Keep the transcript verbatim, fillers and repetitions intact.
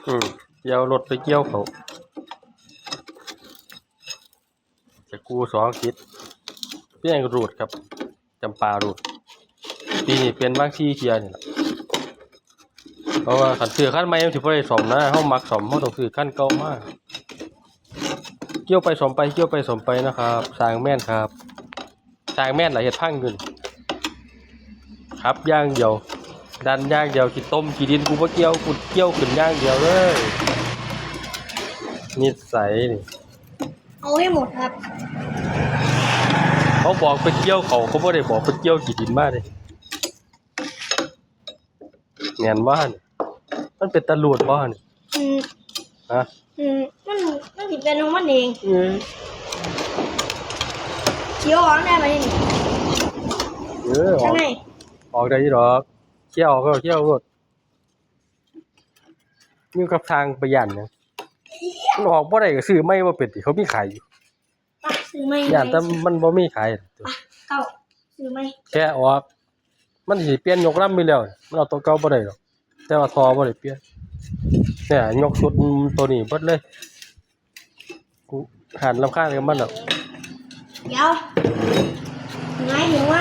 อืม เดี๋ยวรถไปเกี่ยวเขา จะกู้สองอาทิตย์ เพียงรูดครับ จำปารูด ปีนี้เป็นบางสี่เที่ยนี่แหละ เพราะว่าคันซื้อคันใหม่มันสิบ่ได้ซ่อมนะ เฮามักซ่อม เฮาต้องซื้อคันเก่ามา เกี่ยวไปซ่อมไป เกี่ยวไปซ่อมไปนะครับ สร้างแม่นครับ สร้างแม่นล่ะเฮ็ดพังอยู่นี่ ขับอย่างเดียว ดันอย่างเดียว ขี้ตมขี้ดินกูบ่เกี่ยว กูเกี่ยวขึ้นอย่างเดียวเลย นิสัยนี่ เอาให้หมดครับ เขาบอกไปเกี่ยวเขา เขาบ่ได้บอกไปเกี่ยวขี้ดินมาเด้ แม่นบ่หั่น มันเป็นตาลูดบ่หั่น อืม ฮะ อืม มัน มันสิเป็นของมันเอง เออ เดี๋ยวออกได้ไหมนี่ เออ ออก ข้างใน ออกได้อยู่ดอก เคี่ยวก็เคี่ยวโลด อยู่กับทางไปย่านหยัง มันออกบ่ได้ก็ซื้อใหม่บ่เป็นติ เขามีขายอยู่ ไปซื้อใหม่ ย่านแต่มันบ่มีขาย ไป เก้า ซื้อใหม่ แค่ออก มันสิเปลี่ยนยกลำอยู่แล้ว มันเอาตัวเก่าบ่ได้ดอก แต่ว่าท่อบ่ได้เปลี่ยน เนี่ย ยกชุดตัวนี้เบิดเลย กูหันรำคาญกับมันดอก เดี๋ยว หงายหัว